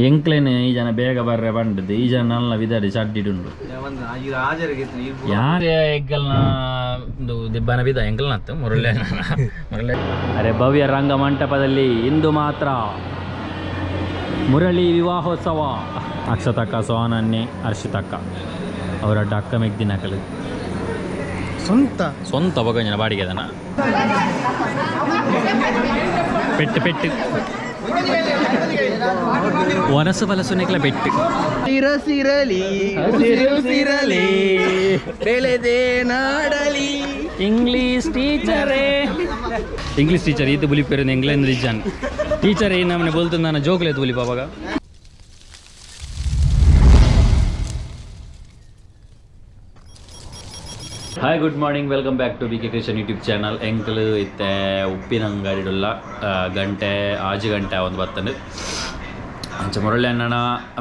ಎಂಕ್ಲೇನೆ ಈ ಜನ ಬೇಗ ಬರ್ರೆ ಬಂಡದು ಈ ಜನ ನಲ್ಲ ವಿದಾಡಿ ಚಡ್ಡಿಡುಂಡು ಯಾರೇ ಎಗ್ಗಲ್ನ ಒಂದು ದಿಬ್ಬನ ಬಿದ್ದ ಎಂಕಲ್ನತ್ತು ಮುರಳೆ ಮುರಳೆ. ಅರೆ ಭವ್ಯ ರಂಗ ಮಂಟಪದಲ್ಲಿ ಇಂದು ಮಾತ್ರ ಮುರಳಿ ವಿವಾಹೋತ್ಸವ. ಅಕ್ಷತಕ್ಕ ಸೋನನ್ನಿ ಹರ್ಷಿತಕ್ಕ ಅವರ ಅಕ್ಕ ಮೆಗ್ದಿನಕಲು ಸ್ವಂತ ಸ್ವಂತ ಬೊಗಂಜನ ಬಾಡಿಗೆ ಅದನ ಪೆಟ್ಟು ಪೆಟ್ಟು ವನಸು ಬಲಸುನೆಕ್ಲ ಪೆಟ್ಟು. ಸಿರಲಿ ಸಿರಲಿ ಬೆಳೆದೆ ನಾಡಲಿ. ಇಂಗ್ಲೀಷ್ ಟೀಚರೇ, ಇಂಗ್ಲೀಷ್ ಟೀಚರ್ ಈತ ಬುಲಿಪೇರು ಎಂಗ್ಲೇಂದ್ರ ಇಜ್ಜಾನ್ ಟೀಚರ್ ಈ ನಮ್ಮನೆ ಬೋಲ್ತಂದಾನ ಜೋಕ್ಲೇತು ಬುಲಿಪ ಅವಾಗ. Hi, good morning, welcome back to B K Krishan YouTube channel. ಎಂಕಲ್ ಇತ್ತೆ ಉಪ್ಪಿನಂಗಡಿಡುಲ್ಲ. ಗಂಟೆ ಆಜು ಗಂಟೆ ಒಂದು ಬತ್ತಂಡು. ಅಂಚ ಮುರಳಿ ಅಣ್ಣನ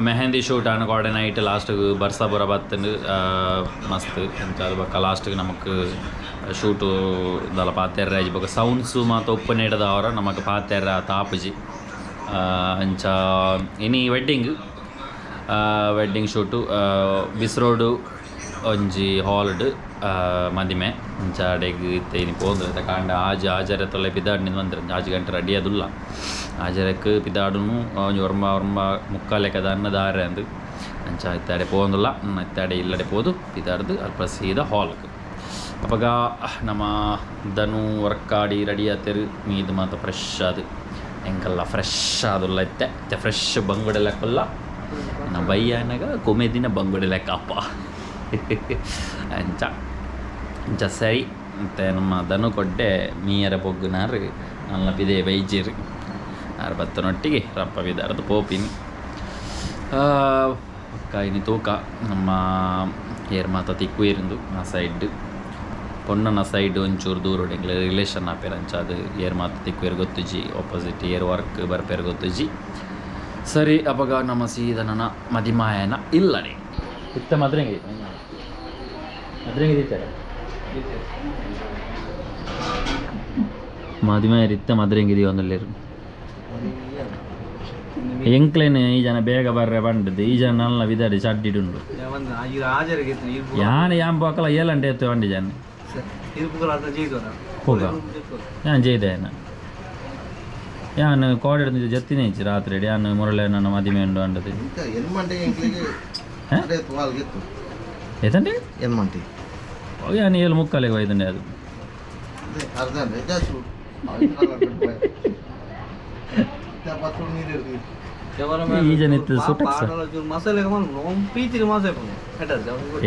ಮೆಹಂದಿ ಶೂಟ್ ಆನ ಕೋಡೆ ನೈಟ್ ಲಾಸ್ಟ್ಗೆ ಬರ್ಸಾ ಬುರ ಬತ್ತಂಡು ಮಸ್ತ್. ಅಂಚ ಅದು ಬೊಕ್ಕ ಲಾಸ್ಟ್ಗೆ ನಮಕ್ ಶೂಟು ದಲ ಪಾತೆರ್ರ ಆಜಿ ಬೊಕ್ಕ ಸೌಂಡ್ಸು ಮಾತ ಉಪ್ಪು ಅವರ ನಮಕ್ ಪಾತೆರ್ರ ತಾಪುಜಿ. ಅಂಚ ಇನಿ ವೆಡ್ಡಿಂಗ್ ವೆಡ್ಡಿಂಗ್ ಶೂಟು ಬಿಸ್ರೋಡು ಒಂಜಿ ಹಾಲ್ಡ್ ಮದಿಮೆ. ಅಂಚ ಅಡೆಗ್ ಇತ್ತೆ ಇನಿ ಪೋಂದು ಇತ್ತೆ ಕಾಂಡ ಆಜ್ ಆಜರೆ ತೊಲೆ ಪಿದಾಡ್ ಬಂದ್ರೆ ಆಜು ಗಂಟೆ ರೆಡಿ ಅದುಲ್ಲ. ಆಜರಕ್ಕೆ ಪಿದಾಡುನು ಒಂಜಿ ಒರ್ಂಬ ಒರ್ಂಬ ಮುಕ್ಕಾಲೆಕ್ಕದ ದಾರೆ ಅಂದು. ಅಂಚ ಇತ್ತಾಡೆ ಪೋಂದುಲ್ಲ, ಇತ್ತಾಡೆ ಇಲ್ಲಡೆ ಪೋದು ಪಿದಾಡ್ದು ಅಲ್ಪ ಸೀದಾ ಹಾಲ್ಗೆ. ಅಪಗ ನಮ್ಮ ದನು ವರ್ಕಾಡಿ ರೆಡಿ ಆತೇರು ಮೀದು ಮಾತ ಫ್ರೆಶ್ ಅದು ಎಂಕಲ್ಲ ಫ್ರೆಶ್ ಆದುಲ್ಲ. ಇತ್ತೆ ಇತ್ತೆ ಫ್ರೆಶ್ ಬಂಗುಡೆ ಲೆಕ್ಕಲ್ಲ ನಮ್ಮ ಬಯ್ಯನಾಗ ಕೊಮೆದಿನ ಬಂಗುಡೆ ಲೆಕ್ಕ ಅಪ್ಪ. ಅಂಚ ಅಂಚ ಸರಿ ಮತ್ತು ನಮ್ಮ ದನು ಕೊಡ್ಡೆ ಮೀಯರ ಬೊಗ್ಗುನಾರು ನನ್ನ ಪಿದೆ ಬೈಜೇರು ಆರು ಬತ್ತನೊಟ್ಟಿಗೆ ರಪ್ಪ ಬಿದಾರದು ಪೋಪಿನಿ. ಇನಿ ತೂಕ ನಮ್ಮ ಏರ್ ಮಾತ ತಿಕ್ಕು ಇರಿಂದು. ಆ ಸೈಡ್ ಪೊಣ್ಣನ ಸೈಡ್ ಒಂಚೂರು ದೂರ ಎಂಗ್ಲ ರಿಲೇಷನ್ ಆಪೇರ್. ಅಂಚ ಅದು ಏರ್ ಮಾತ ತಿಕ್ವೇರ್ ಗೊತ್ತುಜಿ, ಆಪೋಸಿಟ್ ಏರ್ ವರ್ಕ್ ಬರ್ಪೇರ್ ಗೊತ್ತುಜಿ. ಸರಿ, ಅಪಗ ನಮ್ಮ ಸೀದ ನನ್ನ ಮದಿಮಾಯನ ಇಲ್ಲಡೆ ಇತ್ತ ಮದ್ರಂಗಿ ಮದ್ರಂಗಿ ದೀತಾರೆ ಮದಿಮಾಯರ್ ಇತ್ತ ಮದ್ರಂಗಿ ಒಂದಲ್ಲೇರು. ಎಂಕ್ಲೇನೆ ಈ ಜನ ಬೇಗ ಬರ್ರೆ ಬಂಡದು ಈ ಜನ ನಲ್ಲ ವಿದಾಡಿ ಚಡ್ಡಿಡುಂಡು. ಯಾನ್ ಯಾನ್ ಬೋಕಲ ಏಲಂಟೆ ಎತ್ತು ಬಂಡಿ ಜನ ಹೋಗ ಯಾನ್ ಜೈದೇನ ಯಾನ್ ಕೋಡೆ ಜತ್ತಿನೇ ಇಚ್ಚಿ ರಾತ್ರಿ ಯಾನ್ ಮುರಳೆ ನನ್ನ ಮದಿಮೆ ಉಂಡು ಅಂಡದು. ಏತಂಡೆ ಯಾನ್ ಏಳು ಮುಕ್ಕಾಲಿಗೆ ಒಯ್ದಂಡೆ ಅದು. ಈ ಜನ ಇತ್ತು ಸುಟಕ್ಸ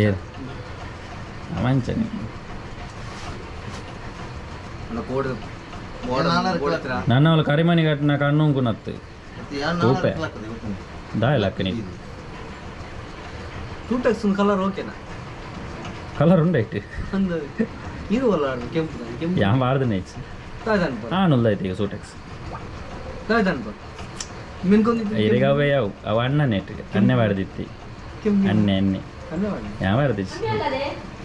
ಏರ್ ಮಂಚನೆ. ನನ್ನ ಅವಳು ಕರಿಮಣಿ ಕಟ್ಟಿನ ಕಣ್ಣು ನತ್ತು ತೂಪೆ ದಾಯಲಕ್ಕ ನೀ. ಕಲರ್ ಓಕೆನಾ? ಕಲರ್ ಉಂಡೈಟ್. ಇರುವಲ್ಲ ಕೆಂಪು ಕೆಂಪು. ಯಾನ್ ಬಾರ್ದನೆ ಹೆಚ್ಚು ಹಾಂ ಈಗ ಸೂಟೆಕ್ಸ್ ಇರಿಗವೇ ಅವು ಅವು ಅಣ್ಣನೇ ಇಟ್ಟು ಅನ್ನೆ ಬಾರ್ದಿತ್ತಿ ಅನ್ನೆ ಅನ್ನೆ ಯಾ ಬಾರ್ದಿಚ್ಚು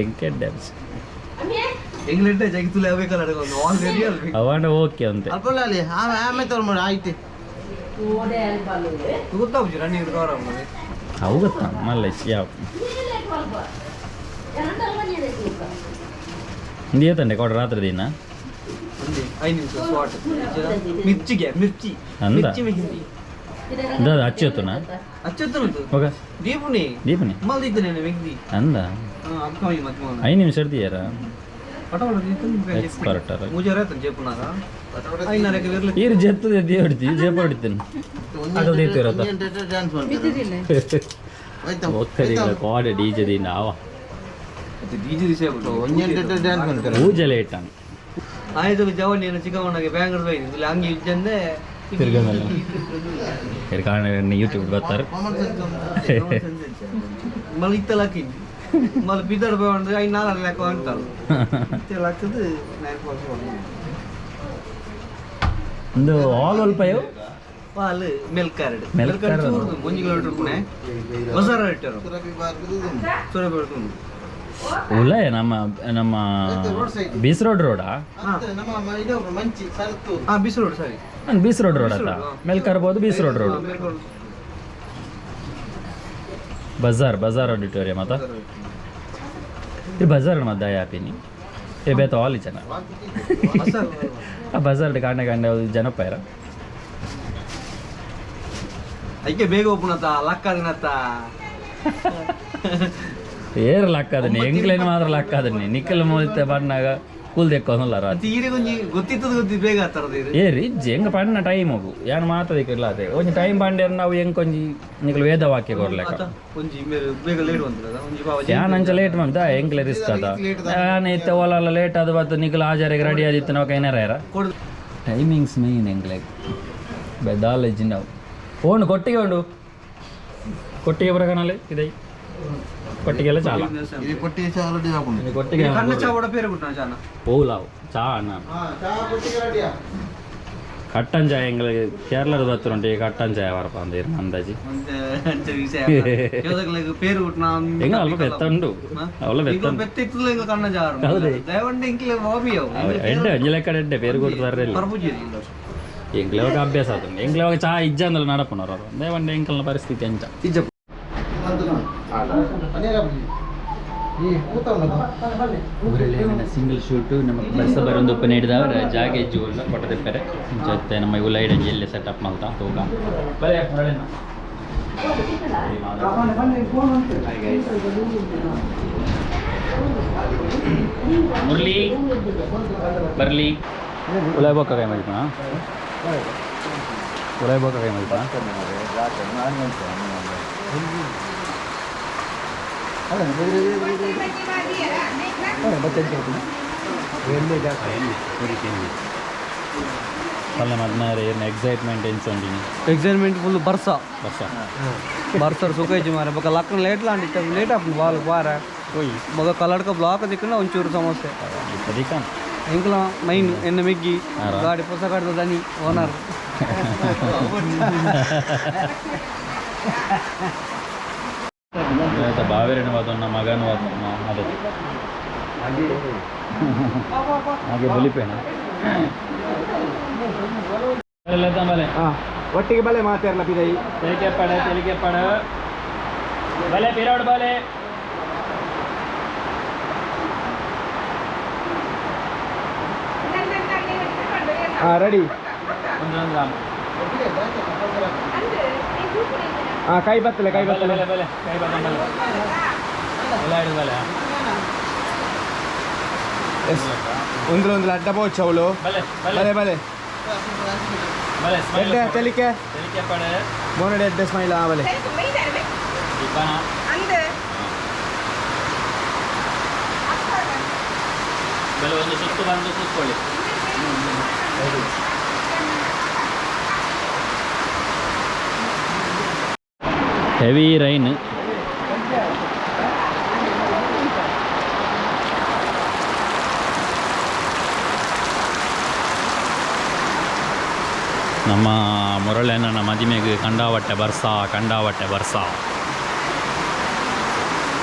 ಎಂಕೆಡ್ಡೆ ಅವಾಂಡ ಓಕೆ ಅಂತೆ. ಅವು ಗೊತ್ತಾ ಮಲ್ಲ ಯಾವ ಏತಂಡೆ ಕೊಡ ರಾತ್ರಿ ದಿನ ಮಿರ್ಚಿಗೆ ಮಿರ್ಚಿ ಅಂದ ಮಿರ್ಚಿ ಮೆಹಂದಿ ದಾದ ಅಚ್ಚೊತ್ತುನಾ? ಅಚ್ಚೊತ್ತುನದು. ಹೋಗ. ದೀಪುನಿ. ದೀಪುನಿ. ಮಲ್ದಿದ್ದೇನೆ ಮೆಹಂದಿ. ಅಂದ ಅಪ್ಪ ಮತ್ತೆ 5 ನಿಮಿಷ ಇರ್ತೀಯಾರ. ಎಕ್ಸ್ಪರ್ಟ್. ಈರು ಜೆತ್ತದೆ ದೇವಡ್ತಿ ಜೆಪ್ಪ ಹೊಡಿತೇನೆ ಆಗಲ್ ದೀತಿರತ್ತ ಒಕ್ಕದಿಲ್ಲ ಕೋಡೆ ಡಿಜೆ ದಿನ ಅವ ಪೂಜೆ ಲೇಟ್ ಅನ್. ಆಯ್ತು ಜವನ್ ಏನು ಚಿಕ್ಕವನಾಗೆ ಬ್ಯಾಂಗ್ಳೂರ್ ಹೋಯ್ತು ಅಂಗಿ ಇಜ್ಜಂದೆ. ಕಾರಣ ಯೂಟ್ಯೂಬ್ ಬರ್ತಾರೆ. ಮಲ್ಲಿ ಇತ್ತಲ ಹಾಕಿನಿ ಮಲ್ಲಿ ಬಿದ್ದಡ್ ಅಂದ್ರೆ ಐದು ನಾಲ್ಕು ಲೆಕ್ಕ ಅಂತಾಳ ಇತ್ತೆಲ್ಲ ಹಾಕದು. ಒಂದು ಆಲ್ ಅಲ್ಪಯೋ ಪಾಲ್ ಮೆಲ್ಕಾರಡ್ ಮೆಲ್ಕಾರಡ್ ಒಂಜಿ ಕಿಲೋಮೀಟರ್ ಪುಣೆ ಬಜಾರ್ ಇಟ್ಟರು ಸೂರ್ಯ. ಉಲ್ಲಯ ನಮ್ಮ ನಮ್ಮ ಬೀಸ್ ರೋಡ್ ರೋಡಾ? ಹಾಂ, ಬಿಸ್ ರೋಡ್ ಸರಿ. ನಾನು ಬೀಸ್ ರೋಡ್ ರೋಡ್ ಅತ್ತ ಮೆಲ್ಕಾರ್ಬೋದು ಬೀಸ್ ರೋಡ್ ರೋಡ್. ಬಜಾರ್ ಬಜಾರ್ ಆಡಿಟೋರಿಯಂ ಅತ. ಈ ಬಜಾರ್ ಮದ್ದಾಯ ಆಪಿನಿ ಏ ಬೇತ ಆಲಿ ಜನ. ಆ ಬಜಾರ್ ಕಾಂಡೆ ಕಾಂಡೆ ಜನಪಾಯರ. ಐಕೆ ಬೇಗ ಓಪನ್ ಲಕ್ಕ ದಿನತ್ತ. ಏರ್ ಲಕ್ಕದನಿ ಎಂಕ್ಲೇನು ಮಾತ್ರ ಲಕ್ಕದನಿ ನಿಕ್ಕಲ್ ಮೂಲಿತೆ ಬಣ್ಣಾಗ ಕೂಲ್ ದೆಕ್ಕೊಂದಲ್ಲ ರಾತ್ರಿ. ಈರೆ ಒಂಜಿ ಗೊತ್ತಿತ್ತದ ಗೊತ್ತಿ ಬೇಗ ಆತರದ. ಏರ್ ಇಜ್ಜಿ ಹೆಂಗ ಪಣ್ಣ ಟೈಮ್ ಹೋಗು ಯಾನ್ ಮಾತದಿಕ್ಕಿಲ್ಲ ಅದೇ ಒಂಜಿ ಟೈಮ್ ಪಾಂಡ್ಯರ್ ನಾವು ಹೆಂಗ್ ಒಂಜಿ ನಿಕಲ್ ವೇದ ವಾಕ್ಯ ಕೊರ್ಲೆಕ್ಕ. ಒಂಜಿ ಬೇಗ ಲೇಟ್ ಬಂತದ ಒಂಜಿ. ಯಾನ್ ಅಂಚ ಲೇಟ್ ಮಂತ ಎಂಕ್ಲೆ ರಿಸ್ಕ್ ಅದ. ಯಾನ್ ಇತ್ತೆ ಓಲಾಲ ಲೇಟ್ ಅದು ಬತ್ತು ನಿಕಲ್ ಆಜಾರಿಗೆ ರೆಡಿ ಆದಿತ್ತು ನಾವು ಕೈನಾರ. ಟೈಮಿಂಗ್ಸ್ ಮೇನ್ ಎಂಕ್ಲೆ ಬೆದಾಲ ನಾವು ಓಣು ಕೊಟ್ಟಿಗೆ ಉಂಡು ಕೊಟ್ಟಿಗೆ ಬರಕನಲ್ಲಿ ಇದೆ ಕೊಟ್ಟಿಗೆ ಎಲ್ಲ ಚಾಲ. ఇది కొట్టి చాలా రెడీ కాకుండా. ಇದು ಕೊಟ್ಟಿಗೆ. ಕಣ್ಣ ಚಾವಡ പേര് കുട്ടണം ചാന. போகலாம் ಚಾ ಅಣ್ಣ. ಕಟ್ಟಂಚಾಯ ಎಂಗ್ಲಿಗೆ ಕೇರಳದ ಬತ್ತುಂಟು ಕಟ್ಟಂಚಾಯ ವರಪ ಅಂದ ಅಂದಾಜಿ. പേര് കുട്ടണം. ಎಂಗ ಅಲ್ಪ ಬೆತ್ತುಂಡು ಅವಳ ಬೆತ್ತ. ಬೆತ್ತ ಇತ್ತಲ್ಲ ಎಂಗ ಕಣ್ಣ ಜಾರು. ಹೌದೇ? ದಯವಂಡೆ ಇಂಕ್ಲೆ ಬಾಬಿ ಅವು. ಎಡ್ಡೆ ಒಂಜಿ ಲೆಕ್ಕ ಎಡ್ಡೆ ಪೇರು ಕೊಡ್ತಾರೆ. ಪರ್ಪುಜಿ. ಎಂಕ್ಲೆವಾಗ ಅಭ್ಯಾಸ ಆತುಂಡು ಎಂಕ್ಲೆವಾಗ ಚಾ ಇಜ್ಜಂದಲ್ಲ ನಡಪುನರು ಅವರು ದೇವಂಡೆ ಎಂಕಲ್ನ ಪರಿಸ್ಥಿತಿ ಅಂಚ. ಇಜ್ಜ. ಸಿಂಗಲ್ ಶೂಟು ನಮ್ಮ ಬಸ್ ಬರೊಂದು ಉಪ್ಪು ನೀಡಿದವರ ಜಾಗೆ ಇಜ್ಜು ಉಲ್ಲ ಕೊಟ್ಟದಿಪ್ಪರೆ ಜೊತೆ ನಮ್ಮ ಇವು ಲೈಡ್ ಎಲ್ಲೆ ಸೆಟಪ್ ಮಲ್ತ ತೂಕ ಬರೇ ಮುರಳಿನ. ಮುರಳಿ ಬರ್ಲಿ ಉಲಾಯ್ ಬೋಕ ಕೈ ಮಲ್ಪಣ ಉಲಾಯ್ ಬೋಕ ಕೈ ಮಲ್ಪಣ. ಪಲ್ಲೆ ಮದ್ನಾರೆ ಏನು ಎಕ್ಸೈಟ್ಮೆಂಟ್ ಎಂಚೊಂಡಿನಿ? ಎಕ್ಸೈಟ್ಮೆಂಟ್ ಫುಲ್ ಬರ್ಸ. ಬರ್ಸ. ಬರ್ಸರ್ ಸುಖ ಇಜ್ಜಿ ಮಾರೆ. ಬೊಕ ಲಕ್ಕನ ಲೇಟ್ ಲಾಂಡಿ ಲೇಟ್ ಆಪುಂಡು ಬಾಲ್ ಬಾರ. ಓಯ್. ಬೊಕ ಕಲ್ಲಡ್ಕ ಬ್ಲಾಕ್ ದಿಕ್ಕುನ ಒಂಚೂರು ಸಮಸ್ಯೆ. ಇಪ್ಪದಿಕ. ಎಂಕ್ಲ ಮೈನ್ ಎನ್ನ ಮೆಗ್ಗಿ. ಆರಾ. ಗಾಡಿ ಪೊಸ ಗಾಡಿದ ದನಿ ಓನರ್. ಬಾವೇರಣ ವಾದನ್ನ ಮಗನ ವಾದನ್ನ ಅದೇ ಹಾಗೆ ಬಲಿಪೇಣ ಬಲೆ. ಒಟ್ಟಿಗೆ ಬಲೆ ಮಾತಾಡಲ ಪಿದೈ. ತೆಲಿಕೆಪ್ಪಡ ತೆಲಿಕೆಪ್ಪಡ ಬಲೆ ಪಿರೋಡ್ ಬಲೆ. ಹಾ ರೆಡಿ. ಒಂದು ಒಂದು ರಾಮ. ಹಾ ಕೈ ಬತ್ತಲೆ ಕೈ. ಬಲೆ. ಬತ್ತಲೆ. ಬಲೆ ಬಲೆ ಕೈ ಬಲೆ ಬಲೆ ಎಲ್ಲ ಹಿಡಿದು ಬಲೆ. ಒಂದು ಒಂದು ಅಡ್ಡ ಪೋಚ್ ಅವಳು. ಬಲೆ. ಬಲೆ. ಬಲೆ. ಬಲೆ. ಬಲೆ ಸ್ಮೈಲ್. ಎಡ್ಡೆ ತೆಲಿಕೆ. ತೆಲಿಕೆಪ್ಪಡ. ಮೋನಡೆ ಎಡ್ಡೆ ಸ್ಮೈಲ್ ಆ ಬಲೆ. ದೀಪನ. ಬಲೆ ಒಂದು ಸುತ್ತು ಬಂದು ಕೂತ್ಕೊಳ್ಳಿ. Heavy rain. ನಮ್ಮ ಮುರಳೆನ ಮದಿಮೆಗೆ ಕಂಡಾವಟ್ಟೆ ಬರ್ಸ ಕಂಡಾವಟ್ಟೆ ಬರ್ಸ.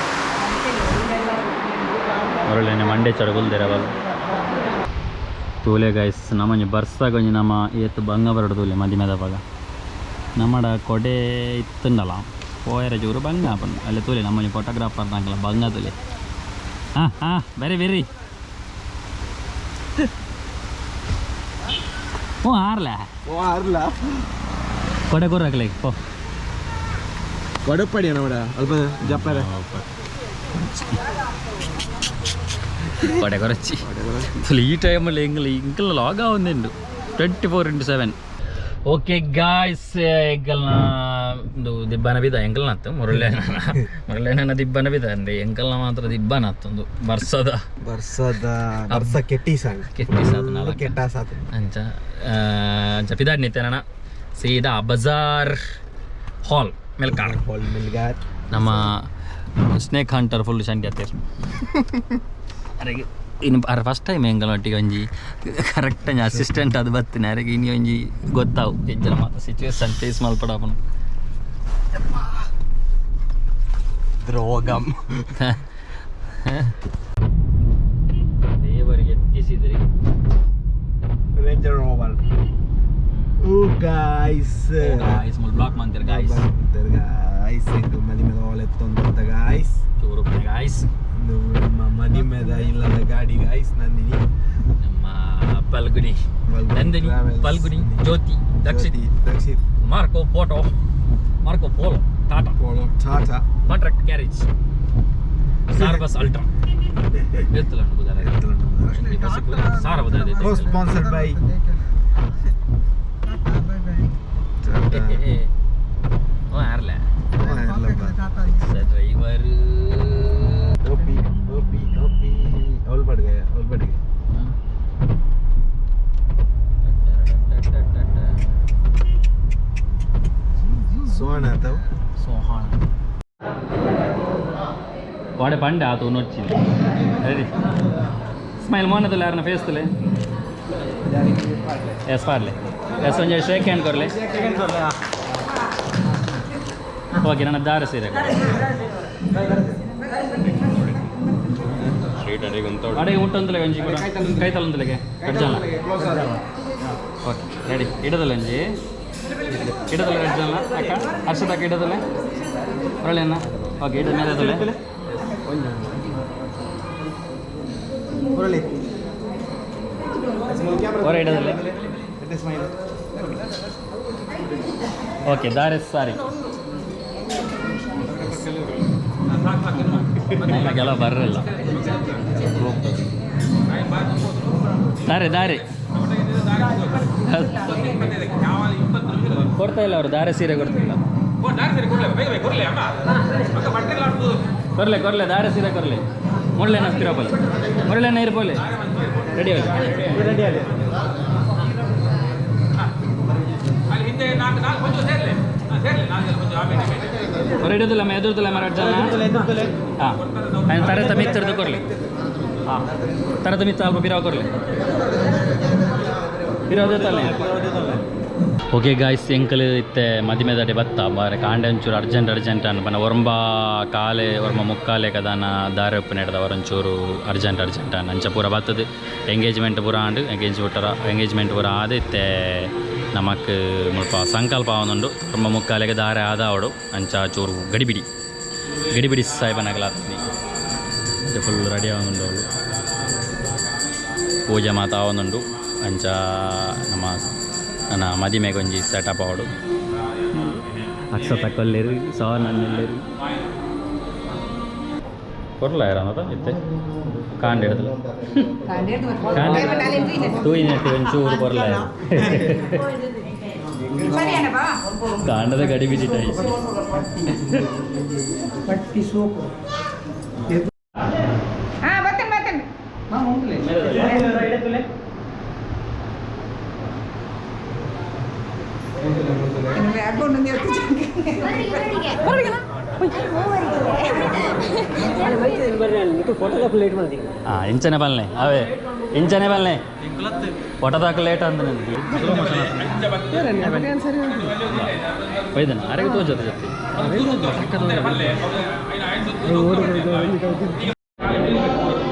ಮುರಳೆನೆ ಮಂಡೆ ಚಡಗುಲ್ದಿರವಲ್ಲ ತೂಲೆ ಗೈಸ್ ನಮ್ಮಂಜಿ ಬರ್ಸಾಗೊಂಜಿ ನಮ್ಮ ಏತ್ ಬಂಗ ಬರಡು ತೂಲೆ ಮದಿಮೆದ ಪಗ ನಮ್ಮಡ ಕೊಡೆ ಇತ್ತುಂಡಲ ಪೋಯರ ಚೂರು ಬಂಗ ಆಪುಂಡು ಅಲ್ಲಿ ತೂಲೆ ನಮ್ಮಂಜಿ ಫೋಟೋಗ್ರಾಫರ್ ನಾಕಲ ಬಂಗ ತೂಲೆ. ಹಾಂ ಹಾಂ ಬರಿ ಬೆರಿ ಹ್ಞೂ ಆರ್ಲ. ಓ ಅರ್ಲ. ಕೊಡೆ ಕೊರಕ್ಲೆ ಪೋ. ಕೊಡಪಡಿ ನಮ್ಮಡ ಅಲ್ಪ ಜಪ್ಪರೆ. ಕೊಡೆ ಕೊರಚಿ ಅಸಲು ಈ ಟೈಮಲ್ಲಿ ಎಂಗ್ಲ ಇಂಕಲ್ ಲಾಗ್ ಆವೊಂದುಂಡು 24x7. Okay guys, ಎಂಕಲ್ನ ಒಂದು ದಿಬ್ಬನ ಬಿದ ಎಂಕಲ್ನತ್ತು ಮುರಳೇನ ಮುರಳೇನ ದಿಬ್ಬನ ಬಿದ ಅಂದ್ರೆ ಎಂಕಲ್ನ ಮಾತ್ರ ದಿಬ್ಬನ ಅತ್ತೊಂದು ಬರ್ಸದ. ಬರ್ಸದ ಬರ್ಸ ಕೆಟ್ಟಿ ಸಾಂಗ್. ಕೆಟ್ಟಿ ಸಾತ್ ನಾಲ್ಕು. ಕೆಟ್ಟ ಸಾತ್. ಅಂಚ ಅಂಚ ಪಿದಾಡ್ ನಿತ್ಯನ ಸೀದಾ ಬಜಾರ್ ಹಾಲ್ ಮೆಲ್ಕಾರ್. ಹಾಲ್ ಮಿಲ್ಗಾರ್. ನಮ್ಮ ಸ್ನೇಕ್ ಹಂಟರ್ ಫುಲ್ ಚಂಡಿ ಅತ್ತೇರ್ ಅರೆಗೆ ಇನ್ನು ಅರೆ ಫಸ್ಟ್ ಟೈಮ್ ಎಂಗಲ್ ಒಟ್ಟಿಗೆ ಒಂಜಿ ಕರೆಕ್ಟ್ ಒಂಜಿ ಅಸಿಸ್ಟೆಂಟ್ ಅದು ಬತ್ತಿನ ಅರೆಗೆ ಇನ್ನು ಒಂಜಿ ಗೊತ್ತಾವು ಎಂಜಲ ಮಾತ ಸಿಚುವೇಶನ್ ಫೇಸ್ ಮಲ್ಪಡಾಪನು. ದ್ರೋಗಂ. ದೇವರಿಗೆ ಎತ್ತಿಸಿದ್ರಿ. ರೇಂಜರ್ ರೋವರ್ ಓ ಗಾಯ್ಸ್. ಗಾಯ್ಸ್ ಮುಲ್ ಬ್ಲಾಕ್ ಮಂತಿರ್ ಗಾಯ್ಸ್. ಗಾಯ್ಸ್ ಎಂಕಲ್ ಮದಿ ಮೇಲೆ ಓಲೆ. ಎತ್ತೊಂದು ಗಾಯ್ಸ್. ಚೂರು ಗಾಯ್ಸ್. ಇದು ನಮ್ಮ ಮದಿಮೆದ ಇಲ್ಲದ ಗಾಡಿ ಗಾಯ್ಸ್, ನಂದಿನಿ. ನಮ್ಮ Phalguni, Phalguni Nandini, Travels. Phalguni, Jyothi, Dakshit, Jyothi, Dakshit. Marco Polo, Marco Polo, Tata. Polo, Tata. Contract carriage, star bus ultra. ಎತ್ತಲ ಸಾರ. ಕೋ ಸ್ಪಾನ್ಸರ್ಡ್ ಬೈ ಟಾಟಾ. ಓ ಯಾರಲ್ಲ? ಡ್ರೈವರ್. ಓಪಿ ಓಪಿ ಓಪಿ, ಅವಲ್ ಬಡ್ಗೆ, ಅವಲ್ ಬಡ್ಗೆ. ಸೋಣ ತಾವು. ಸೋಹಾಣ ವಾಡೆ ಪಂಡೆ ಆತು ನೊಚ್ಚಿದೆ. ರೆಡಿ, ಸ್ಮೈಲ್ ಮೋನದಲ್ಲ ಯಾರನ್ನ ಫೇಸ್ ತುಲೆ. ಎಸ್ ಪಾಡ್ಲೆ, ಎಸ್, ಒಂಜಿ ಶೇಕ್ ಹ್ಯಾಂಡ್ ಕೊರ್ಲೆ. ಓಕೆ, ನನ್ನ ದಾರ ಸೀರೆ ಅಡೆಗೆ ಮುಟ್ಟೊಂತಲೆ ಒಂಜಿ ಕೂಡ ಕೈತಲೊಂತಲೆಗೆ ಕಡ್ಜಾಲ. Okay, ready. ಇಡದಲ್ಲ ಒಂಜಿ ಇಡದಲ್ಲ ಕಡ್ಜಾಲ. ಅಕ್ಕ ಹರ್ಷದಕ್ಕ ಇಡದಲ್ಲ ಒಳ್ಳೆಯನ್ನ. ಓಕೆ, ಇಡದ ಮೇಲೆ ಅದಲ್ಲ. ಮುರಳಿ. ಹೊರ ಇಡದಲ್ಲ. ಸ್ಮೈಲ್. ಓಕೆ, ದಾರೆ ಸಾರಿ ನಮಗೆಲ್ಲ ಬರಲ್ಲ. ದಾರೆ ದಾರೆ ಕೊಡ್ತಾ ಇಲ್ಲ ಅವರು, ದಾರೆ ಸೀರೆ ಕೊಡ್ತಿಲ್ಲ. ಕೊರ್ಲೆ ಕೊರ್ಲೆ, ದಾರೆ ಸೀರೆ ಕೊರ್ಲೆ. ಮುರಳೆನ ಹತ್ತಿರ ಮುರಳೆನ ಇರ್ಬೋಲೆ. ರೆಡಿ ಆಗಿ. ರೆಡಿ ಅಲ್ಲಿ. ಹೊರ ಇಡೋದಿಲ್ಲ ಮ ಎದುರ್ದಿಲ್ಲ ಮರ ಜನ. ಹಾಂ, ತರತ ಮಿತ್ತರ್ದು ಕೊರ್ಲಿ. ಹಾಂ, ತರತ ಮಿತ್ತ ಅಲ್ಪ ಬಿರಾವ್ ಕೊರ್ಲಿ. ಬಿರಾವ್ ತಲೆ. ಓಕೆ ಗಾಯ್ಸ್, ಎಂಕಲ್ ಇತ್ತೆ ಮದಿಮೆದಡೆ ಬತ್ತ ಬಾರೆ. ಕಾಂಡೆ ಒಂಚೂರು ಅರ್ಜೆಂಟ್ ಅರ್ಜೆಂಟ್ ಅನ್ ಪಂಡ ಒರಂಬ ಕಾಲೆ ಒರ್ಮ ಮುಕ್ಕಾಲೆ ಕದಾನ ದಾರೆ ಉಪ್ಪು ನೆಡ್ದ ಒಂಚೂರು ಅರ್ಜೆಂಟ್ ಅರ್ಜೆಂಟ್ ಅನ್ ಅಂಚ ಪೂರ ಬತ್ತದು. ಎಂಗೇಜ್ಮೆಂಟ್ ಪೂರ ಆಂಡ್, ಎಂಗೇಜ್ಮೆಂಟ್ ಎಂಗೇಜ್ಮೆಂಟ್ ಪೂರ ಆದ. ಇತ್ತೆ ನಮಕ್ ಮುಲ್ಪ ಸಂಕಲ್ಪ ಆವೊಂದುಂಡು. ಒರ್ಂಬ ಮುಕ್ಕಾಲೆಗೆ ದಾರೆ ಆದಾವಡು. ಅಂಚ ಚೂರು ಗಡಿಬಿಡಿ ಗಡಿಬಿಡಿ ಸಾಯ್ಬನಾಗಲಾಗ್ತದೆ. ಫುಲ್ ರೆಡಿ ಆವೊಂದುಂಡು ಅವಳು. ಪೂಜೆ ಮಾತ ಆವೊಂದುಂಡು. ಅಂಚ ನಮ್ಮ ನನ್ನ ಮದಿಮೆಗೆ ಒಂಜಿ ಸೆಟಪ್ ಆವಡು. ಅಕ್ಷತ ಕೊಲ್ಲೇರು, ಸೋನನ್ನೆಲ್ಲೇರು ಕೊರ್ಲ ಇರೋದ ಇತ್ತೆ. ಕಾಂಡ ಹಿಡಿದಲ್ಲ, ತೂಯಿನೆಟ್ಟು ಒಂಚೂರು ಕೊರ್ಲ. ಕಾಂಡದ ಗಡಿ ಬಿಜಿಟ. ಹಾ, ಬರ್ತೇನೆ ಬರ್ತೇನೆ. ಹಾಂ, ಇಂಚನೆ ಬಲ್ನೆ ಅವೇ, ಇಂಚನೆ ಬಲ್ನೆ. ಫೋಟೋದಾಕ ಲೇಟ್ ಅಂದ ಒಯ್ದನ ಅರೆಗೆ ತೋಜದ ಜೊತೆ.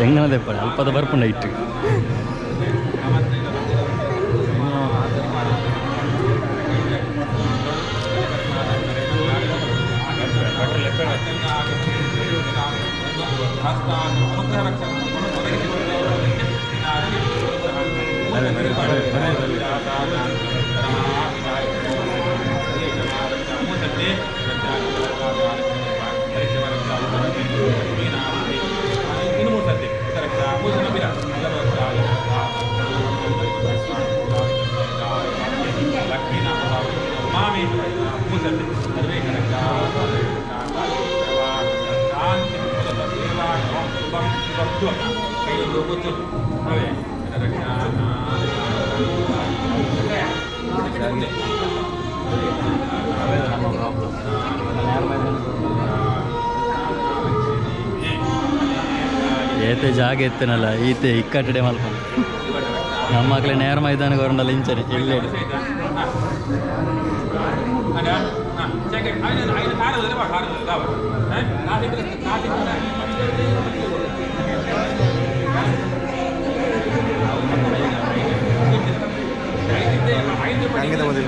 ಎಂಗನದೇ ಪಡ ಅಲ್ಪದ ಬರ್ಪುಂಡ ಇಟ್ಟು. ಏತೆ ಜಾಗ ಎತ್ತನಲ್ಲ ಈತೆ ಇಕ್ಕಟ್ಟಡೆ ಮಲ್ಕೊಂಡು ನಮ್ಮ ಮಕ್ಳೆ ನೇರ ಮೈದಾನ ಕೊರಂಡಲ್ಲ ಇಂಚನೆ ಎಲ್ಲೆಡು. ಅಂಗದ ಮೊದಲು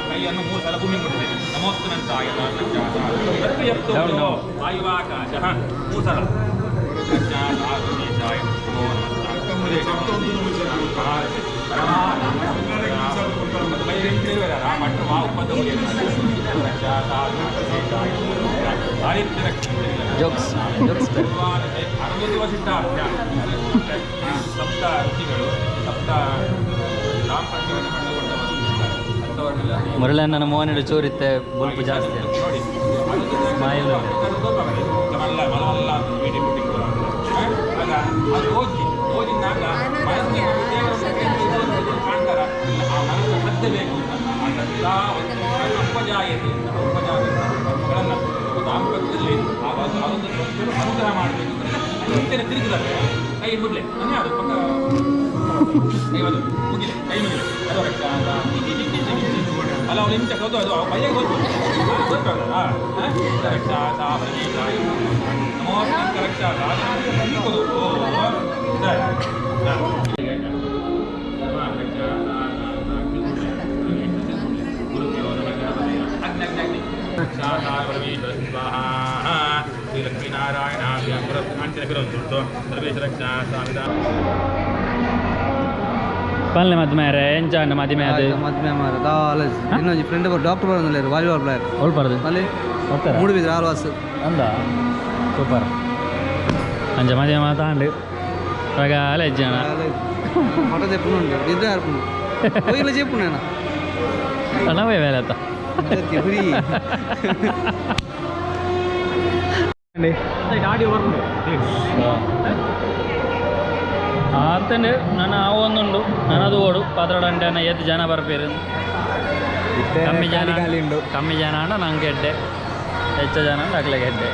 ಕೈಯನ್ನು ಮೂರು ಸಲ ಭೂಮಿ ಕೊಟ್ಟಿದ್ದೇನೆ. ನಮೋಸ್ತನಂತಾಯ ವಾಯುವಾಕಾಶ ಮೂರು ಸಲ. Jokes jokes. ಸಪ್ತ ಋಷಿಗಳು ಸಪ್ತ ದಾಂಪತ್ಯವನ್ನು ಕಂಡುಕೊಂಡವರು ಅಂಥವರನ್ನೆಲ್ಲ. ಮುರಳಣ್ಣನ ಮೋನಿಡು ಚೂರಿತ್ತೆ ಬೊಲ್ಪು ಜಾಸ್ತಿ. ನೋಡಿ. ಸ್ಮೈಲ್. ಮಲ್ಲ ಮಲವಲ್ಲ ವೀಡಿ ಪುಟ್ಟಿಂಗ್ ಆಗ ಅದು ಹೋಗಿ ಹೋಗಿದ್ದಾಗ ಮನಸ್ಸಿಗೆ ದೇವರ ಕಾಣ್ತಾರ ಇಲ್ಲ, ಆ ಮನಸ್ಸು ಶ್ರದ್ಧೆ ಬೇಕು ಅಂತ ಆ ಶ್ರದ್ಧಾ ಉಪಜಾಯತೆ ಅಂತ ಉಪಜಾತ ಕರ್ಮಗಳನ್ನು ದಾಂಪತ್ಯದಲ್ಲಿ ಆ ಒಂದು ಅದೊಂದು ಅನುಗ್ರಹ ಮಾಡಬೇಕು ಅಂತ ತಿರುಗಿದಾಗ ಕೈ ಬಿಡ್ಲೆ ನಾನು ಯಾರು ಪಕ್ಕ ಕೈ ಅದು ಮುಗಿಲೆ ಕೈ ಮುಗಿಲೆ ಅದು ರಕ್ಷಾ ಅಲ್ಲ ಅವಳು ಇಂಚ ಅದು ಅದು ಪಯ್ಯ ಗೊತ್ತು ಗೊತ್ತಾಗಲ್ಲ. ರಕ್ಷಾ ಸಾ ಪರಮೇಶಾಯ ನಮೋ ರಕ್ಷಾ. ಶ್ರೀ ಲಕ್ಷ್ಮೀನಾರಾಯಣ ಪಲ್ಲೆ ಮದ್ಮೆ ಎಂಚಾಂಡ ಮದಿಮೆ ಅದು. ಮದ್ಮೆ ಮಾರ ದಾಲ ಇನ್ನೊಂದು ಫ್ರೆಂಡ್ ಡಾಕ್ಟರ್ ಬರೋದಿಲ್ಲ, ವಾಲಿಬಾಲ್ ಪ್ಲೇಯರ್. ಒಳ್ಪರ್ದು. ಅಲ್ಲಿ ಬರ್ತಾರ. ಮೂಡುಬಿದ್ರೆ ಆಲ್ವಾಸ್. ಅಂದ ಸೂಪರ್ ಅಂಚ ಮದಿಮೆ ಮಾತಾಂಡು ರಗಾಲ ಜನ. ಫೋಟೋ ತೆಪ್ಪುನು ಉಂಟು, ನಿದ್ರೆ ಆರ್ಪುಂಡು ಹೋಗಿಲ್ಲ ಚೆಪ್ಪುಂಡು ನಾನು. ನವೇ ಬೇಲೆ ಅತ್ತ. ಹುರಿ. ಆತಂಡು ನನ್ನ ಆವೊಂದುಂಡು ನನ್ನದು ಓಡು ಪದ್ರಡು ಅಂಟೆ ಏತ್ ಜನ ಬರ್ಪೇರು. ಕಮ್ಮಿ ಜನ ಕಮ್ಮಿ ಜನ ಅಂಡ ನಂಗೆ ಎಡ್ಡೆ, ಹೆಚ್ಚು ಜನ ಅಂಡ ಅಕ್ಲೆಗೆ ಎಡ್ಡೆ.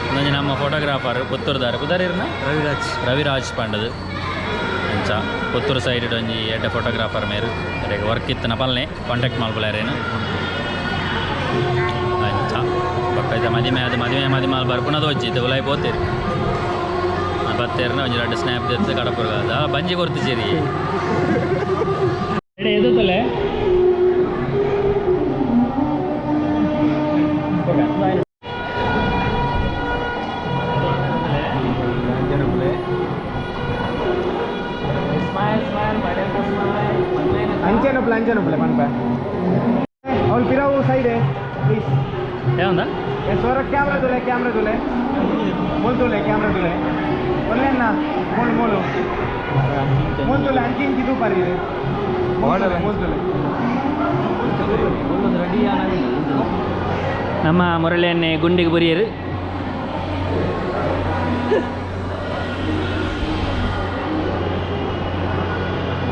ಒಂದೊಂದು ನಮ್ಮ ಫೋಟೋಗ್ರಾಫರ್ ಪುತ್ತೂರ್ದಾರ್ ಪುದರ್ ಇರ್ನ. ರವಿರಾಜ್. ರವಿರಾಜ್ ಪಂಡದು ಅಂಚ ಪುತ್ತೂರು ಸೈಡ್ ಒಂಜಿ ಎಡ್ಡೆ ಫೋಟೋಗ್ರಾಫರ್ ಮೇರು. ಅರೆಗ್ ವರ್ಕ್ ಇತ್ತನ ಪಲ್ನೆ ಕಾಂಟ್ಯಾಕ್ಟ್ ಮಲ್ಪುಲಾರೇನು. ಅಂಚ ಬೊಕ್ಕ ಇತ್ತೆ ಮದಿಮೆ ಅದು ಮದಿಮೆ ಮದಿಮಾಲ್ ಬರ್ಪುನದು ಒಂಜಿ ಇತ್ತೆ ಉಲಾಯಿ ಪೋತೇರು ಬತ್ತೇರ್ನ ಒಂಜಿ ರಡ್ಡ್ ಸ್ನ್ಯಾಪ್ ದೆತ್ತ್ ಕಡಪುರ್ಗ ಬಂಜಿ ಕೊರ್ತಿಜೆರಿ ಎದುತ್ತಲೆ. ಅಂಚೆನಪ್ಲೆ ಅಂಚೆನಪ್ಲೆ ಪನ್ಪ ಅವ್ಳು ಪಿರಾವು ಸೈಡ್ ಪ್ಲೀಸ್. ಏಂದ? ಸೋರ ಕ್ಯಾಮ್ರಾ ತುಲೆ, ಕ್ಯಾಮ್ರಾ ತುಲೆ, ಮೂಲು ತುಲೆ, ಕ್ಯಾಮ್ರಾ ತುಲೆ ಒಲ್ಲೆನ್ನ ಮೂಲು ಮೂಲು ಮೂಲು ತುಲೆ ಅಂಚಿ ಇಂಚಿ ತೂಪಾರಿ ಮೂಲು ಮೂಲು ತುಲೆ. ನಮ್ಮ ಮುರಳಿಯನ್ನೇ ಗುಂಡಿಗೆ ಬುರಿಯರು.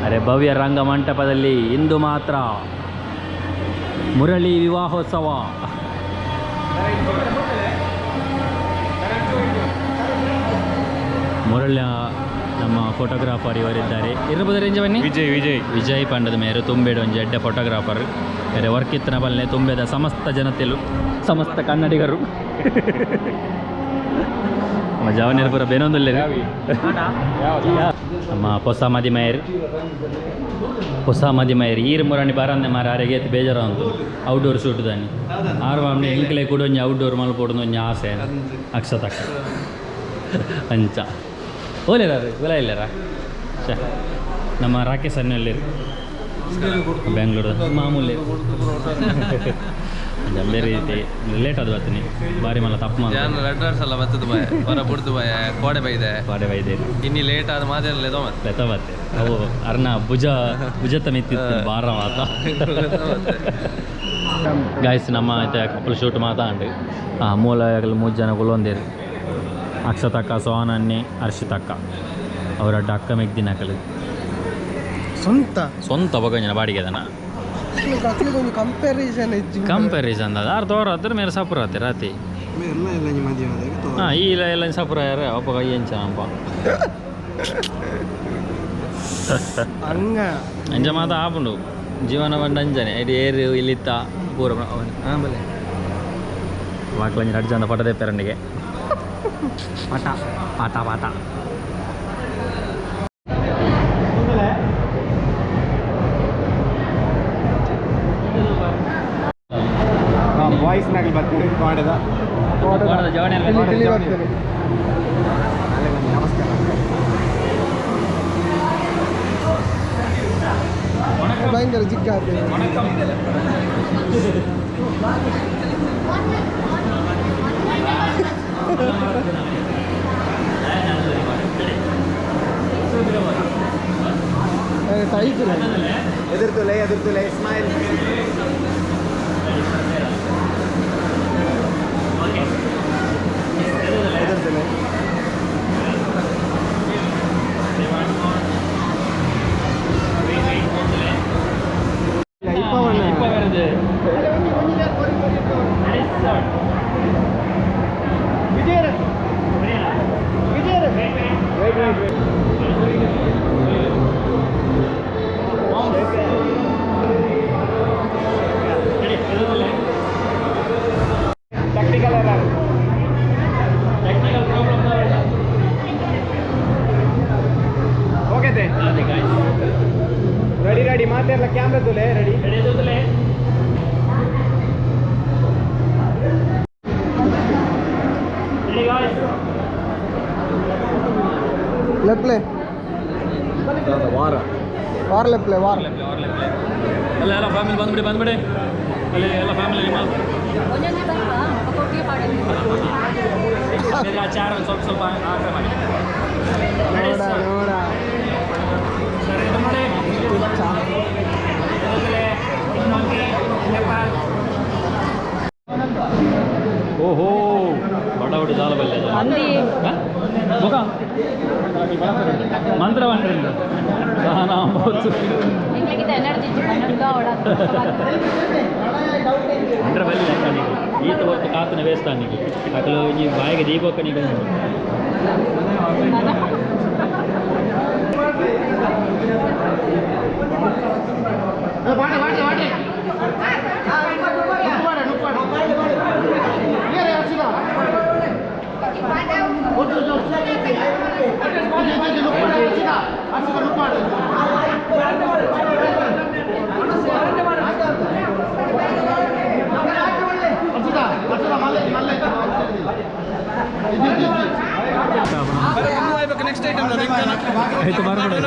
ಅರೆ ಭವ್ಯ ರಂಗ ಮಂಟಪದಲ್ಲಿ ಇಂದು ಮಾತ್ರ ಮುರಳಿ ವಿವಾಹೋತ್ಸವ. ಮುರಳಿಯ ನಮ್ಮ ಫೋಟೋಗ್ರಾಫರ್ ಇವರಿದ್ದಾರೆ ಇರ್ಬೋದು ರೇಂಜ್ ಬನ್ನಿ. ವಿಜಯ್ ವಿಜಯ್. ವಿಜಯ್ ಪಂಡದ ಮೇರು ತುಂಬೆಡು ಒಂಜಿ ಎಡ್ಡೆ ಫೋಟೋಗ್ರಾಫರ್. ಬೇರೆ ವರ್ಕ್ ಇತ್ತನ ಬಲ್ಲೆ ತುಂಬೇದ ಸಮಸ್ತ ಜನತೆಲು ಸಮಸ್ತ ಕನ್ನಡಿಗರು ನಮ್ಮ ಜವನಿಯರು ಪೂರ ಬೇನೊಂದುಲ್ಲೆರ್. ನಮ್ಮ ಹೊಸ ಮದಿಮಯರ್ ಹೊಸ ಮದಿಮಯರ್ ಈರ್ ಮುರಾಣಿ ಬಾರಂದೆ ಮಾರ ಅರೆಗೆ ಏತ್ ಬೇಜಾರ ಉಂಟು ಔಟ್ಡೋರ್ ಶೂಟ್ ದಾನಿ ಆರು ಮಾಮನೆ ಎಂಕ್ಲೆ ಕೂಡ ಒಂಜಿ ಔಟ್ಡೋರ್ ಮಲ್ಪೊಡು ಒಂಜಿ ಆಸೆ ಅಕ್ಷತಕ್ಕ ಅಂಚ ಓಲೇರ ಗೊಲ ಇಲ್ಲರ. ಛೆ. ನಮ್ಮ ರಾಕೇಶ್ ಅನ್ನಲ್ಲಿ ಬೆಂಗಳೂರು ಮಾಮೂಲಿ. ಬೇರೆ ರೀತಿ ಲೇಟ್ ಅದು ಬರ್ತೀನಿ ಬಾರಿ ಮಲ್ಲ ತಪ್ಪು ಮಾಡಿ ಜಾನ್ ರಡ್ಡರ್ಸ್ ಎಲ್ಲ ಬರ್ತದೆ ಬಾಯ ಹೊರ ಬುಡ್ದು ಬಾಯ ಕೋಡೆ ಬೈದೆ ಬಾಡೆ ಬೈದೆ ಇನ್ನಿ ಲೇಟ್ ಆದ ಮಾದೇನ ಲೆದೋ ಮತ್ತೆ ಲೆತ ಬತ್ತೆ ಅವು ಅರ್ನ ಭುಜ ಭುಜತ ಮಿತ್ತಿತ್ತು ಬಾರ ಮಾತ ಗಾಯ್ಸ್ ನಮ್ಮ ಐತೆ ಕಪಲ್ ಶೂಟ್ ಮಾತಾಂಡು ಮೂಲ ಮೂರು ಜನ ಕುಲೊಂದೇರು ಅಕ್ಷತಕ್ಕ ಸೋನನ್ನಿ ಹರ್ಷಿತಕ್ಕ ಅವರ ಅಕ್ಕ ಮೆಗ್ದಿನಕಲು ಸ್ವಂತ ಸ್ವಂತ ಬೊಗಂಜನ ಬಾಡಿಗೆದನ ಒಂದು ಕಂಪ್ಯಾರಿಸನ್ ಇಜ್ಜಿ ಕಂಪ್ಯಾರಿಸನ್ ಅದ ಆರ್ ತೋರ ಅದ್ರ ಮೇರೆ ಸಪುರ ಆತೆ ರಾತಿ ಎಲ್ಲ ಎಲ್ಲ ನಿಮ್ಮ ಮದುವೆ ಹಾಂ ಈ ಇಲ್ಲ ಎಲ್ಲ ಸಪುರ ಯಾರ ಅಪ್ಪ ಎಂಚ ಅಪ್ಪ ಹಂಗ ಅಂಜ ಮಾತ ಆಪುಂಡು ಜೀವನ ಬಂಡ ಅಂಜನೆ ಇದು ಏರು ಇಲ್ಲಿತ್ತ ಪೂರ ಹಾಂ ಬಲೆ ವಾಕ್ಲಂಜಿ ರಡ್ಜ ಅಂದ ಪಟದೆ ಪೆರಂಡಿಗೆ ಪಾಟ ಪಾಟ ಪಾಟ ವಾಯ್ಸ್ ನಾಗಲ್ ಬರ್ತೀವಿ ಮಾಡಿದ ನಮಸ್ಕಾರ. ಭಯಂಕರ ಜಿಗ್ಗ ಆಗ್ತದೆ. ಎದುರ್ತುಲೆ ಎದುರ್ತುಲೆ ಸ್ಮೈಲ್. ಎದುರ್ತುಲೆ technical error. Technical problem. Okay they ready ready ಮಾತಾಡಲ್ಲ ಕ್ಯಾಮ್ರಾ ತುಲೆ ರೆಡಿ. ಲೆಪ್ಲೆ ವಾರ ವಾರ ಲೆಪ್ಲೆ ವಾರ. ಎಲ್ಲ ಎಲ್ಲ ಫ್ಯಾಮಿಲಿ ಬಂದ್ಬಿಡಿ ಬಂದ್ಬಿಡಿ ಅಲ್ಲಿ ಎಲ್ಲ ಫ್ಯಾಮಿಲಿ ಒಂದೊಂದು ಬರ್ಪ ಒಟ್ಟಿಗೆ ಪಾಡೋದು. ಚಾರ್ ಸ್ವಲ್ಪ ಸ್ವಲ್ಪ ಆಟ ಮಾಡಿ. ನೋಡ ನೋಡ. ಓಹೋ ಬಡ ಬಡ ಜಾಲ ಬಲ್ಲೆ ಮಂದಿ. ಮುಖ ಮಂತ್ರ ಬಂಡ್ರಿಂದ ಸಹನ ಬೋತು. ಎಂಗ್ಲಿಗಿಂತ ಎನರ್ಜಿ ಇಜ್ಜಿ ಪನ್ನೊಂದು ಅವಳ. ಅಂದ್ರೆ ಬಲ್ಲೆ ಲೆಕ್ಕ ನೀವು ಈತ ಹೊರತು ಕಾತನ ವೇಸ್ಟ್ ಅನ್ನಿಗೆ ಅಕಲು ಈ ಬಾಯಿಗೆ ದೀಪಕ್ಕ ನೀವು. ಆಯ್ತು ಬರ್ಬಿಡು.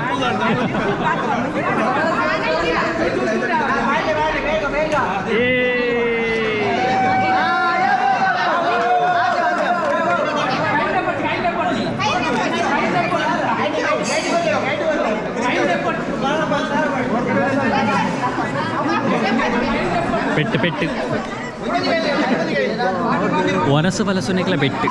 ಪೆಟ್ಟು ಪೆಟ್ಟು ವನಸು ಬಲಸುನೆಕ್ಲ ಪೆಟ್ಟು.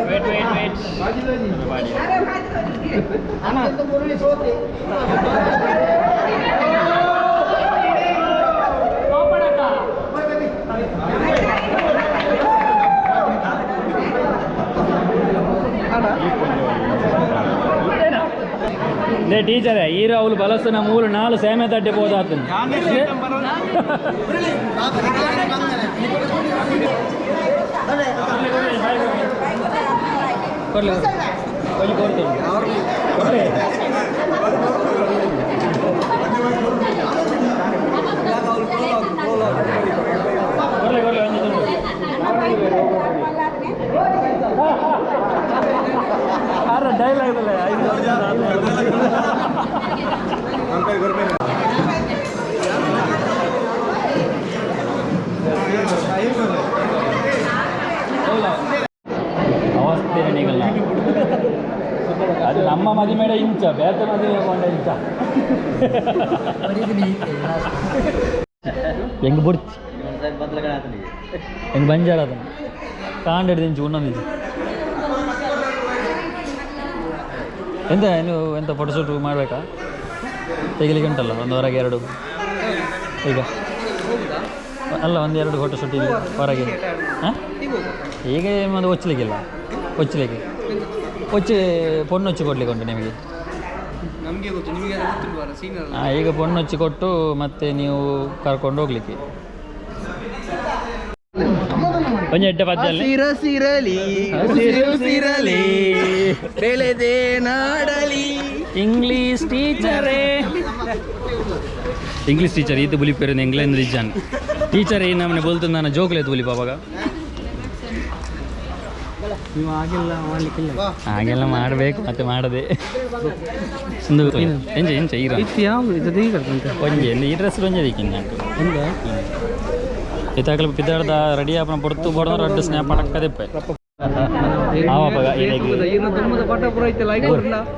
Wait wait wait. ಲೇ ಟೀಚರೇ ಈರು ಅವಳು ಬಲಸನ ಮೂರು ನಾಲು ಸೇಮೆ ತಟ್ಟೆ ಹೋದಾತನು. ಕೊಡ್ಲಿ ಕೊಡ್ಲಿ ಕೊಡ್ತೀನಿ ಕೊಡ್ಲಿ. ಕೊಡ್ಲಿ ಕೊಡ್ಲಿ ಒಂದು ತುಂಡು. ಆರ ಡೈಲಾಗ್ ಅವಸ್ಥೆ ನಿಗಲ್ಲ. ಅದು ನಮ್ಮ ಮದಿಮೇಡ ಇಂಚ ಬೇತ ಮದುವೆ ಕೊಂಡ ಇಂಚ ಹೆಂಗ್ ಬುಡ್ತಿ ಹೆಂಗ್ ಬಂಜಾರ ಅದನ್ನು ಕಾಂಡ್ ಹಿಡ್ದು ಉಣ್ಣೊಂದಿದ್ದು. ಎಂತ ನೀವು ಎಂತ ಫೋಟೋಶೂಟ್ ಮಾಡಬೇಕಾ? ತೆಗಿಲಿಕ್ಕೆ ಉಂಟಲ್ಲ ಒಂದು ಹೊರಗೆ ಎರಡು ಈಗ ಅಲ್ಲ ಒಂದು ಎರಡು ಫೋಟೋಶೂಟ್ ಇಲ್ಲಿ ಹೊರಗೆ. ಹಾಂ ಈಗ ಒಂದು ಒಚ್ಚಲಿಕ್ಕಿಲ್ಲ, ಒಚ್ಚಲಿಕ್ಕೆ ಒಚ್ಚಿ ಪೊಣ್ಣೊಚ್ಚಿ ಕೊಡಲಿಕ್ಕೆ ಉಂಟು ನಿಮಗೆ. ನಮಗೆ ಗೊತ್ತು, ನಿಮಗೆ ಗೊತ್ತಿಲ್ವಲ್ಲ ಸೀನಿಯರ್. ಹಾಂ ಈಗ ಪೊಣ್ಣೊಚ್ಚಿ ಕೊಟ್ಟು ಮತ್ತೆ ನೀವು ಕರ್ಕೊಂಡು ಹೋಗ್ಲಿಕ್ಕೆ ಒಂಜಿ ಎಡ್ಡೆ ಪದ್ಯ. ಸಿರಲಿ ಸಿರಲಿ ಬೆಳೆದೆ ನಾಡಲಿ. ಇಂಗ್ಲೀಷ್ ಟೀಚರೇ, ಇಂಗ್ಲೀಷ್ ಟೀಚರ್ ಈತ ಬುಲಿಪೇರು ಇಂಗ್ಲೆಂಡ್ ರಿಜಾನ್ ಟೀಚರ್ ಈ ನಮ್ಮನೆ ಬೋಲ್ತು ನಾನು ಜೋಕ್ಲೇತು ಬುಲಿಪ ಅವಾಗ. ನೀವು ಹಾಗೆಲ್ಲ ಮಾಡ್ಲಿಕ್ಕಿಲ್ಲ. ಹಾಗೆಲ್ಲ ಮಾಡಬೇಕು ಮತ್ತೆ ಮಾಡದೆ ಒಂದು ಎಂಜ ಎಂಚ ಈರ ಯಾವುದು ಇದು ಈಗ? ಒಂಜಿ ಈ ಡ್ರೆಸ್ ಒಂಜಿ ದಿಕ್ಕಿನ ಇತ್ತಾಕಲು ಪಿದಾಡ್ದ ರೆಡಿ ಆಪನ ಪೊರ್ತು ಬೋಡ ರಡ್ಡು ಸ್ನ್ಯಾಪ್ ಪಡಕ್ಕದೆಪ್ಪ ಆವಪ್ಪಗ.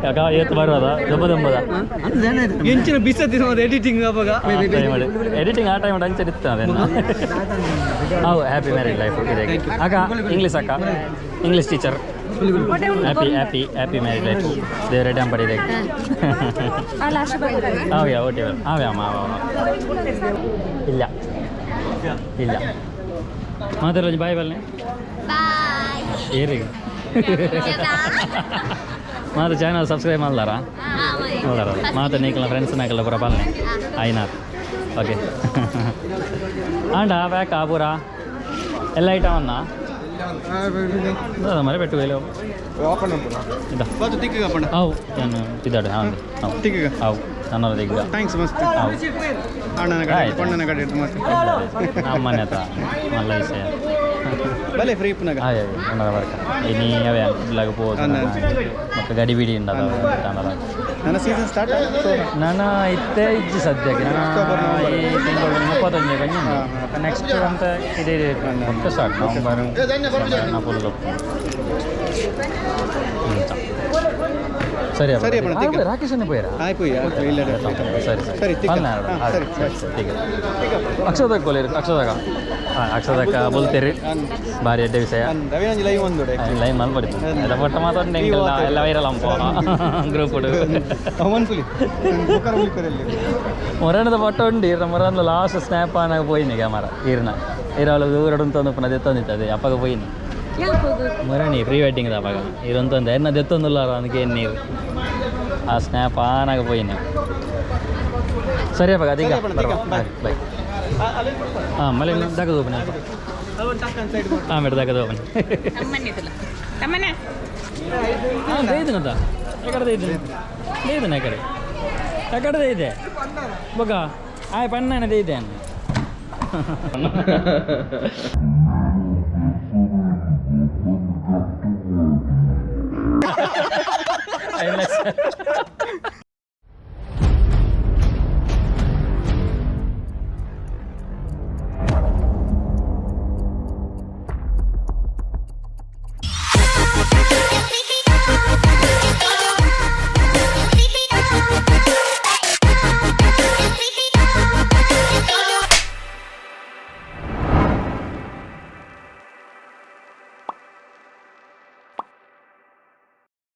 ಯಾಕ ಏತ್ ಬರುವುದ ದೊಬ್ಬ ದೊಂಬದ ಎಂಚಿನ ಬಿಸತಿ ಎಡಿಟಿಂಗ್ ಅವಾಗ. ಎಡಿಟಿಂಗ್ ಆ ಟೈಮ್ ಅಂಚೆ ಇತ್ತು ಅದೇನು. ಹೌದು, ಹ್ಯಾಪಿ ಮ್ಯಾರೇಜ್ ಲೈಫ್ ಇದೆ ಅಕ್ಕ. ಇಂಗ್ಲೀಷ್ ಅಕ್ಕ, English teacher, happy happy happy marriage life. ದೇವರ ಡ್ಯಾಮ್ ಪಡಿದೆ. ಆವ್ಯಾ ಓಟಿ ಆವ್ಯಾ ಅಮ್ಮ ಆವ. ಇಲ್ಲ ಇಲ್ಲ ಮಾತಾಡೋದು ಬಾಯ್ ಬಲ್ಲೆ ಏರಿಗೆ ಮಾತು ಚಾನಲ್ ಸಬ್ಸ್ಕ್ರೈಬ್ ಮಾಡ್ದಾರಾ ನೋಡಾರ ಮಾತು ನೀಕಲ್ಲ ಫ್ರೆಂಡ್ಸ್ ನಾಕಲ್ಲ ಪೂರ ಪಾಲನೆ ಆಯ್ನಾಥ್. ಓಕೆ ಆಂಡ ಪ್ಯಾಕ್ ಆ ಪೂರ ಎಲ್ಲ ಐಟಮ್ ಅನ್ನ ಮರೆ ಪೆಟ್ಟು ಇದ ಅವು ನಾನು ಇದ್ದಾಡೆ. ಹಾಂ ಹೌದು ಅವು ನನ್ನದು ಈಗ. Thanks ಮಸ್ತ್. ಅವು ಅಣ್ಣನ ಕಡೆ ಆಯ್ತು. ಪೊಣ್ಣನ ಕಡೆ ಇಟ್ಟು ಮತ್ತೆ ನಮ್ಮನೆ ಹತ್ರ ಮಲ್ಲ ವಿಷಯ. ಬಲೆ ಫ್ರೀ ಪುನಗ. ಆಯ್ ಅಣ್ಣನ ವರ್ಕ ಇನಿ ಅವೇ ಇಲ್ಲಾಗ ಪೋದು ಮತ್ತು ಗಡಿ ಬಿಡಿ ಉಂಡದ. ನನ್ನ ಸೀಸನ್ ಸ್ಟಾರ್ಟ್. ನಾನು ಇತ್ತೆ ಇಜ್ಜಿ ಸದ್ಯಕ್ಕೆ. ನಾನು ಈ ತಿಂಗಳು 31 ಕೊಂಚ ನೆಕ್ಸ್ಟ್ ಅಂತ ಇದೇ ಮತ್ತೆ ಸ್ಟಾರ್ಟ್ ನವಂಬರ್ ಫುಲ್. ಸರಿ. ಸರಿ ಅಣ್ಣ, ತಿಕ್ಕ. ರಾಕೇಶ್ ಪೋಯರಾ? ಆಯ್ತು ಇಲ್ಲ. ಸರಿ. ಸರಿ, ತಿಕ್ಕ. ಹಾ, ಸರಿ, ಸರಿ. ಅಕ್ಷದಕ್ಕ ಕೋಲಿರು ಅಕ್ಷದಕ. ಹಾಂ ಅಕ್ಷದಕ್ಕ ಬೋಲ್ತೇರಿ ಭಾರಿ ಎಡ್ಡೆ ವಿಷಯ. ರವಿನಂಜಿ ಲೈವ್ ಒಂದು. ಲೈನ್ ಮಲ್ಪಡಿ ಎಲ್ಲ ಪಟ್ಟ ಮಾತಾಡ್ನೆ ಎಲ್ಲ ವೈರಲ್ ಅಂಪ ಗ್ರೂಪ್. ಅವನ್ ಪುಲಿ ಬುಕ್ಕರ ಪುಲಿ. ಮೊರಣದ ಪಟ್ಟ ಉಂಡು ಇರ್ನ ಮೊರನ ಲಾಸ್ಟ್ ಸ್ನ್ಯಾಪ್ ಆನಾಗ ಪೋಯಿನಿ ಕ್ಯಾಮರಾ ಈರ್ನ ಈರವಳ ದೂರಡು ತಂದು ಪುನಃ ದೆತ್ತೊಂದಿತ್ತು ಅದೇ ಅಪ್ಪಗ ಪೋಯಿನಿ ಮೊರಣಿ ಪ್ರೀ ವೆಡ್ಡಿಂಗ್ ಅಪ್ಪಗ ಇರಂತೊಂದು ಎನ್ನ ದೆತ್ತೊಂದುಲ್ಲಾರ ಅದಕ್ಕೆ ನೀರು ಆ ಸ್ನ್ಯಾಪ್ ಆನಾಗ ಪೋಯಿನಿ. ಸರಿ ಅಪ್ಪಗ ಅದೀಗ ಬಾಯ್ ಬಾಯ್. ಹಾಂ ಮಳೆ ದಾಕದು ಓಪನ್. ಹಾಂ ಮೇಡ ದಾಕದು ಓಪನ್. ಹಾಂ ದೇಯ್ದನದ ಎಕಡೆ ದೇಯ್ದು ದೇಯ್ದನ ಎಕಡೆ ಎಕಡೆ ದೇಯ್ದೆ ಬೊಕ ಆಯ್ ಪಣ್ಣನೆ ದೇಯ್ದೆ.